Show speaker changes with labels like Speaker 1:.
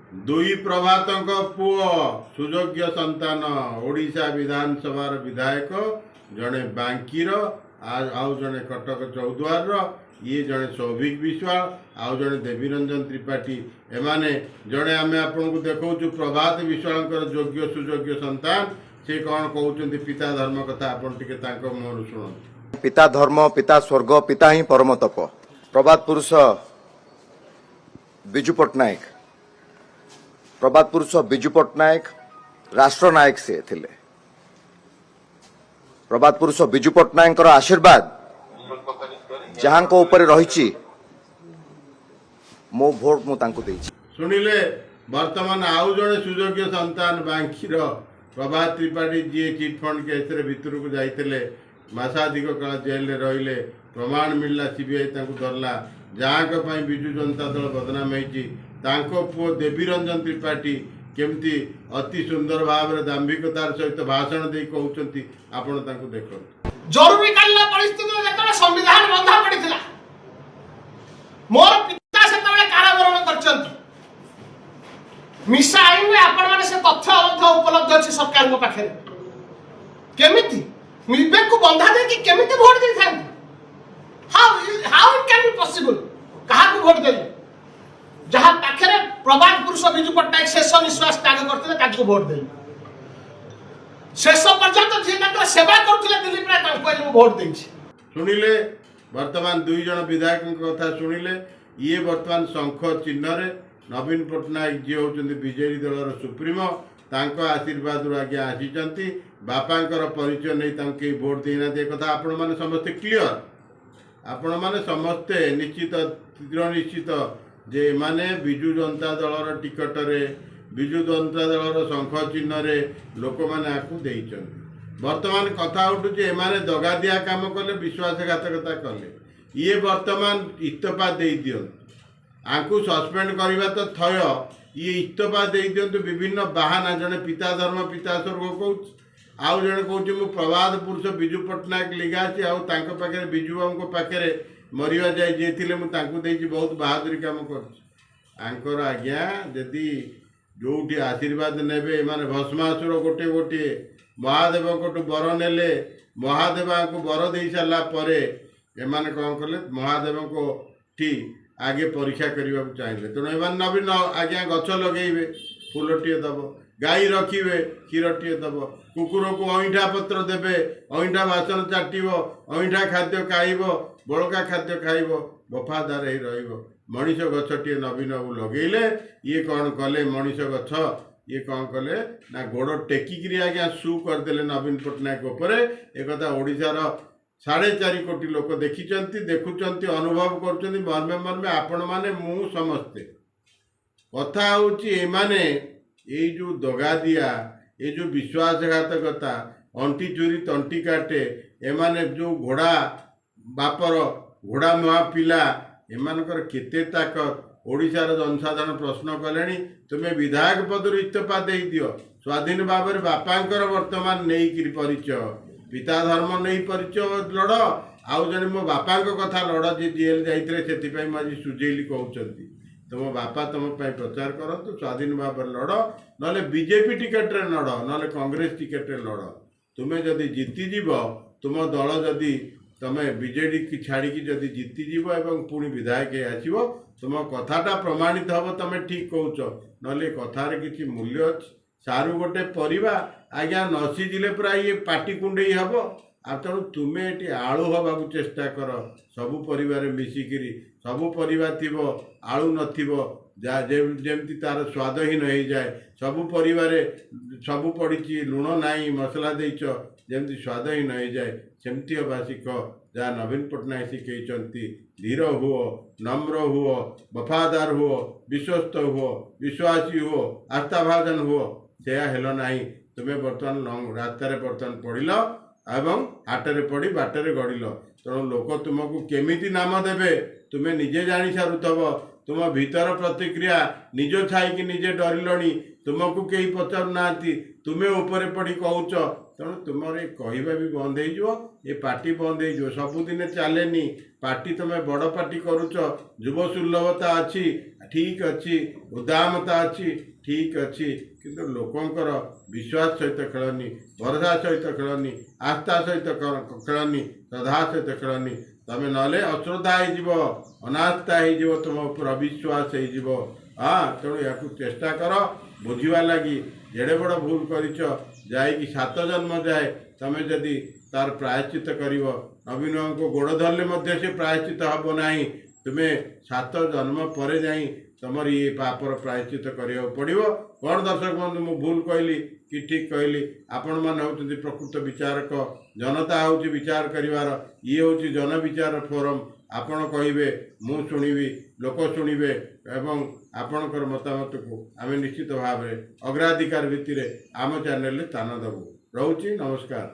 Speaker 1: ଦୁଇ ପ୍ରଭାତଙ୍କ ପୁଅ, ସୁଯୋଗ୍ୟ ସନ୍ତାନ, ଓଡ଼ିଶା ବିଧାନସଭାର ବିଧାୟକ, ଜଣେ ବାଙ୍କିର ଆଉ ଜଣେ କଟକ ଚୌଦ୍ୱାରର। ଇଏ ଜଣେ ସୌଭିକ ବିଶ୍ୱାଳ, ଆଉ ଜଣେ ଦେବୀରଞ୍ଜନ ତ୍ରିପାଠୀ। ଏମାନେ ଜଣେ, ଆମେ ଆପଣଙ୍କୁ ଦେଖାଉଛୁ ପ୍ରଭାତ ବିଶ୍ୱାଳଙ୍କର ଯୋଗ୍ୟ ସୁଯୋଗ୍ୟ ସନ୍ତାନ। ସେ କ'ଣ କହୁଛନ୍ତି ପିତା ଧର୍ମ କଥା, ଆପଣ ଟିକେ ତାଙ୍କ ମୁହଁରୁ ଶୁଣନ୍ତୁ।
Speaker 2: ପିତା ଧର୍ମ, ପିତା ସ୍ୱର୍ଗ, ପିତା ହିଁ ପରମ ତପ। ପ୍ରବାଦ ପୁରୁଷ ବିଜୁ ପଟ୍ଟନାୟକ, ପ୍ରବାଦ ପୁରୁଷ ବିଜୁ ପଟ୍ଟନାୟକ ରାଷ୍ଟ୍ରନାୟକ ସେ ଥିଲେ। ପ୍ରବାଦ ପୁରୁଷ ବିଜୁ ପଟ୍ଟନାୟକଙ୍କର ଆଶୀର୍ବାଦ ଯାହାଙ୍କ ଉପରେ ରହିଛି, ମୋ ଭୋଟ ମୁଁ ତାଙ୍କୁ ଦେଇଛି।
Speaker 1: ଶୁଣିଲେ, ବର୍ତ୍ତମାନ ଆଉ ଜଣେ ସୁଯୋଗ୍ୟ ସନ୍ତାନ ବାଙ୍କିର ପ୍ରଭାତ ତ୍ରିପାଠୀ, ଯିଏ ଚିଟଫଣ୍ଡ କେସ୍ରେ ଭିତରକୁ ଯାଇଥିଲେ, ମାସାଧିକ କାଳ ଜେଲରେ ରହିଲେ, ପ୍ରମାଣ ମିଳିଲା, ସିବିଆଇ ତାଙ୍କୁ ଧରିଲା। ଯାହାଙ୍କ ପାଇଁ ବିଜୁ ଜନତା ଦଳ ବଦନାମ ହେଇଛି, ତାଙ୍କ ପୁଅ ଦେବୀରଞ୍ଜନ ତ୍ରିପାଠୀ କେମିତି ଅତି ସୁନ୍ଦର ଭାବରେ ଦାମ୍ଭିକତାର ସହିତ ଭାଷଣ ଦେଇ କହୁଛନ୍ତି, ଆପଣ ତାଙ୍କୁ ଦେଖନ୍ତୁ।
Speaker 3: ଜରୁରୀକାଳୀନ ପରିସ୍ଥିତିରେ ଯେତେବେଳେ ସମ୍ବିଧାନ ବନ୍ଧା ପଡ଼ିଥିଲା, ମୋର ପିତା ସେତେବେଳେ କାରାବରଣ କରିଛନ୍ତି। ମିଶା ଆଇନରେ ଆପଣମାନେ ସେ ତଥ୍ୟ ମଧ୍ୟ ଉପଲବ୍ଧ ଅଛି ସରକାରଙ୍କ ପାଖରେ। କେମିତି ବିବେକକୁ ବନ୍ଧା ଦେଇକି କେମିତି ଭୋଟ ଦେଇଥାନ୍ତି? How it can be possible? କାହାକୁ ଭୋଟ ଦେଲି? ଯାହା ପାଖରେ ପ୍ରବାଦ ପୁରୁଷ ବିଜୁ ପଟ୍ଟନାୟକ ଶେଷ ନିଶ୍ୱାସ ତ୍ୟାଗ କରିଥିଲେ, ତାଙ୍କୁ ଭୋଟ ଦେଲି। ଶେଷ ପର୍ଯ୍ୟନ୍ତ ଯିଏ ତାଙ୍କର ସେବା କରୁଥିଲେ ଦିଲ୍ଲୀପ ରାୟ, ତାଙ୍କୁ ଆଜି ମୁଁ ଭୋଟ ଦେଇଛି।
Speaker 1: ଶୁଣିଲେ, ବର୍ତ୍ତମାନ ଦୁଇ ଜଣ ବିଧାୟକଙ୍କ କଥା ଶୁଣିଲେ। ଇଏ ବର୍ତ୍ତମାନ ଶଙ୍ଖ ଚିହ୍ନରେ ନବୀନ ପଟ୍ଟନାୟକ, ଯିଏ ହେଉଛନ୍ତି ବିଜେଡି ଦଳର ସୁପ୍ରିମୋ, ତାଙ୍କ ଆଶୀର୍ବାଦରୁ ଆଜ୍ଞା ଆସିଛନ୍ତି। ବାପାଙ୍କର ପରିଚୟ ନେଇ ତାଙ୍କୁ କେହି ଭୋଟ ଦେଇନାହାନ୍ତି, ଏ କଥା ଆପଣମାନେ ସମସ୍ତେ କ୍ଲିଅର। ଆପଣମାନେ ସମସ୍ତେ ନିଶ୍ଚିତ, ଦୃଢ଼ ନିଶ୍ଚିତ ଯେ ଏମାନେ ବିଜୁ ଜନତା ଦଳର ଟିକଟରେ, ବିଜୁ ଜନତା ଦଳର ଶଙ୍ଖ ଚିହ୍ନରେ ଲୋକମାନେ ଆକୁ ଦେଇଛନ୍ତି। ବର୍ତ୍ତମାନ କଥା ଉଠୁଛି, ଏମାନେ ଦଗାଦିଆ କାମ କଲେ, ବିଶ୍ୱାସଘାତକତା କଲେ। ଇଏ ବର୍ତ୍ତମାନ ଇସ୍ତଫା ଦେଇ ଦିଅନ୍ତୁ। ଆଙ୍କୁ ସସ୍ପେଣ୍ଡ କରିବା ତ ଥୟ, ଇଏ ଇସ୍ତଫା ଦେଇ ଦିଅନ୍ତୁ। ବିଭିନ୍ନ ବାହାନା, ଜଣେ ପିତା ଧର୍ମ ପିତା ସ୍ୱର୍ଗ କହୁଛି, ଆଉ ଜଣେ କହୁଛି ମୁଁ ପ୍ରବାଦ ପୁରୁଷ ବିଜୁ ପଟ୍ଟନାୟକ ଲିଗାସି, ଆଉ ତାଙ୍କ ପାଖରେ, ବିଜୁ ବାବୁଙ୍କ ପାଖରେ ମରିବା ଯାଏ ଯିଏ ଥିଲେ ମୁଁ ତାଙ୍କୁ ଦେଇଛି, ବହୁତ ବାହାଦୁରୀ କାମ କରୁଛି। ଆଙ୍କର ଆଜ୍ଞା ଯଦି ଯୋଉଠି ଆଶୀର୍ବାଦ ନେବେ, ଏମାନେ ଭସ୍ମାସୁର ଗୋଟିଏ ଗୋଟିଏ। ମହାଦେବଙ୍କଠୁ ବର ନେଲେ, ମହାଦେବଙ୍କୁ ବର ଦେଇ ସାରିଲା ପରେ ଏମାନେ କ'ଣ କଲେ? ମହାଦେବଙ୍କ ଠି ଆଗେ ପରୀକ୍ଷା କରିବାକୁ ଚାହିଁଲେ। ତେଣୁ ଏମାନେ ନବୀନ ଆଜ୍ଞା ଗଛ ଲଗେଇବେ, ଫୁଲଟିଏ ଦବ, ଗାଈ ରଖିବେ, କ୍ଷୀରଟିଏ ଦବ, କୁକୁରକୁ ଅଇଁଠା ପତ୍ର ଦେବେ, ଅଇଁଠା ବାସନ ଚାଟିବ, ଅଇଁଠା ଖାଦ୍ୟ ଖାଇବ, ବଳକା ଖାଦ୍ୟ ଖାଇବ, ବଫାଦାର ହେଇ ରହିବ। ମଣିଷ ଗଛଟିଏ ନବୀନ ବାବୁ ଲଗେଇଲେ, ଇଏ କ'ଣ କଲେ? ମଣିଷ ଗଛ ଇଏ କ'ଣ କଲେ ନା ଗୋଡ଼ ଟେକିକିରି ଆଜ୍ଞା ସୁ କରିଦେଲେ ନବୀନ ପଟ୍ଟନାୟକ ଉପରେ। ଏକଥା ଓଡ଼ିଶାର 4.5 କୋଟି ଲୋକ ଦେଖିଛନ୍ତି, ଦେଖୁଛନ୍ତି, ଅନୁଭବ କରୁଛନ୍ତି ମର୍ମେ ମର୍ମେ, ଆପଣମାନେ, ମୁଁ, ସମସ୍ତେ। କଥା ହେଉଛି, ଏମାନେ ଏଇ ଯେଉଁ ଦଗାଦିଆ, ଏଇ ଯେଉଁ ବିଶ୍ୱାସଘାତକତା, ଅଣ୍ଟି ଚୁରି ତଣ୍ଟି କାଟେ, ଏମାନେ ଯେଉଁ ଘୋଡ଼ା ବାପର ଘୋଡ଼ା ମୁହାଁ ପିଲା, ଏମାନଙ୍କର କେତେ ତାକତ? ଓଡ଼ିଶାର ଜନସାଧାରଣ ପ୍ରଶ୍ନ କଲେଣି, ତୁମେ ବିଧାୟକ ପଦରୁ ଇସ୍ତଫା ଦେଇଦିଅ। ସ୍ୱାଧୀନ ଭାବରେ ବାପାଙ୍କର ବର୍ତ୍ତମାନ ନେଇକିରି ପରିଚୟ, ପିତା ଧର୍ମ ନେଇ ପରିଚୟ ଲଢ଼, ଆଉ ଜଣେ ମୋ ବାପାଙ୍କ କଥା ଲଢ଼, ଯିଏ ଜେଲ୍ ଯାଇଥିଲେ, ସେଥିପାଇଁ ମୁଁ ଆଜି ସୁଝେଇଲି କହୁଛନ୍ତି। ତୁମ ବାପା ତୁମ ପାଇଁ ପ୍ରଚାର କରନ୍ତୁ, ସ୍ୱାଧୀନ ଭାବରେ ଲଢ଼, ନହେଲେ ବିଜେପି ଟିକେଟରେ ଲଢ଼, ନହେଲେ କଂଗ୍ରେସ ଟିକେଟରେ ଲଢ଼। ତୁମେ ଯଦି ଜିତିଯିବ, ତୁମ ଦଳ ଯଦି, ତମେ ବିଜେଡି ଛାଡ଼ିକି ଯଦି ଜିତିଯିବ ଏବଂ ପୁଣି ବିଧାୟକ ହେଇ ଆସିବ, ତୁମ କଥାଟା ପ୍ରମାଣିତ ହେବ ତମେ ଠିକ୍ କହୁଛ। ନହେଲେ ଏ କଥାରେ କିଛି ମୂଲ୍ୟ ଅଛି? ସାରୁ ଗୋଟେ ପରିବା ଆଜ୍ଞା, ନ ସିଝିଲେ ପୁରା ଇଏ ପାଟି କୁଣ୍ଡେଇ ହେବ। ଆଉ ତେଣୁ ତୁମେ ଏଠି ଆଳୁ ହେବାକୁ ଚେଷ୍ଟା କର। ସବୁ ପରିବାରେ ମିଶିକିରି, ସବୁ ପରିବା ଥିବ, ଆଳୁ ନଥିବ, ଯାହା ଯେମିତି ତାର ସ୍ୱାଦହୀନ ହେଇଯାଏ। ସବୁ ପରିବାରେ ସବୁ ପଡ଼ିଛି, ଲୁଣ ନାହିଁ, ମସଲା ଦେଇଛ, ଯେମିତି ସ୍ୱାଦହୀନ ହେଇଯାଏ, ସେମିତି ହେବା ଶିଖ, ଯାହା ନବୀନ ପଟ୍ଟନାୟକ ଶିଖେଇଛନ୍ତି। ଧୀର ହୁଅ, ନମ୍ର ହୁଅ, ବଫାଦାର ହୁଅ, ବିଶ୍ୱସ୍ତ ହୁଅ, ବିଶ୍ୱାସୀ ହୁଅ, ଆସ୍ଥାଭାଜନ ହୁଅ। ସେୟା ହେଲ ନାହିଁ। ତୁମେ ବର୍ତ୍ତମାନ ରାସ୍ତାରେ ବର୍ତ୍ତମାନ ପଡ଼ିଲ ଏବଂ ହାଟରେ ପଡ଼ି ବାଟରେ ଗଡ଼ିଲ। ତେଣୁ ଲୋକ ତୁମକୁ କେମିତି ନାମ ଦେବେ, ତୁମେ ନିଜେ ଜାଣି ସାରୁଥିବ। ତୁମ ଭିତର ପ୍ରତିକ୍ରିୟା, ନିଜ ଛାଇକି ନିଜେ ଡରିଲଣି, ତୁମକୁ କେହି ପଚାରୁନାହାନ୍ତି, ତୁମେ ଉପରେ ପଡ଼ି କହୁଛ। ତେଣୁ ତୁମର ଏ କହିବା ବି ବନ୍ଦ ହେଇଯିବ, ଏ ପାଟି ବନ୍ଦ ହେଇଯିବ। ସବୁଦିନେ ଚାଲେନି ପାଟି। ତୁମେ ବଡ଼ ପାଟି କରୁଛ, ଯୁବ ସୁଲଭତା ଅଛି, ଠିକ୍ ଅଛି, ଉଦାମତା ଅଛି, ଠିକ୍ ଅଛି, କିନ୍ତୁ ଲୋକଙ୍କର ବିଶ୍ୱାସ ସହିତ ଖେଳନି, ଭରସା ସହିତ ଖେଳନି, ଆସ୍ଥା ସହିତ ଖେଳନି, ଶ୍ରଦ୍ଧା ସହିତ ଖେଳନି। ତମେ ନହେଲେ ଅଶ୍ରଦ୍ଧା ହେଇଯିବ, ଅନାସ୍ଥା ହେଇଯିବ, ତୁମ ଉପରେ ଅବିଶ୍ୱାସ ହେଇଯିବ। ହଁ, ତେଣୁ ଏହାକୁ ଚେଷ୍ଟା କର ବୁଝିବା ଲାଗି। ଯେଡ଼େ ବଡ଼ ଭୁଲ କରିଛ, ଯାଇକି 7 ଜନ୍ମ ଯାଏ ତମେ ଯଦି ତାର ପ୍ରାୟଶ୍ଚିତ କରିବ, ନବୀନବାବୁଙ୍କୁ ଗୋଡ଼ ଧରିଲେ ମଧ୍ୟ ସେ ପ୍ରାୟଶ୍ଚିତ ହେବ ନାହିଁ। ତୁମେ 7 ଜନ୍ମ ପରେ ଯାଇ ତମର ଇଏ ପାପର ପ୍ରାୟଶ୍ଚିତ କରିବାକୁ ପଡ଼ିବ। କ'ଣ ଦର୍ଶକ ବନ୍ଧୁ, ମୁଁ ଭୁଲ କହିଲି କି ଠିକ୍ କହିଲି? ଆପଣମାନେ ହେଉଛନ୍ତି ପ୍ରକୃତ ବିଚାରକ। ଜନତା ହେଉଛି ବିଚାର କରିବାର, ଇଏ ହେଉଛି ଜନବିଚାର ଫୋରମ୍। ଆପଣ କହିବେ, ମୁଁ ଶୁଣିବି, ଲୋକ ଶୁଣିବେ ଏବଂ ଆପଣଙ୍କର ମତାମତକୁ ଆମେ ନିଶ୍ଚିତ ଭାବରେ ଅଗ୍ରାଧିକାର ଭିତ୍ତିରେ ଆମ ଚ୍ୟାନେଲରେ ସ୍ଥାନ ଦେବୁ। ରହୁଛି, ନମସ୍କାର।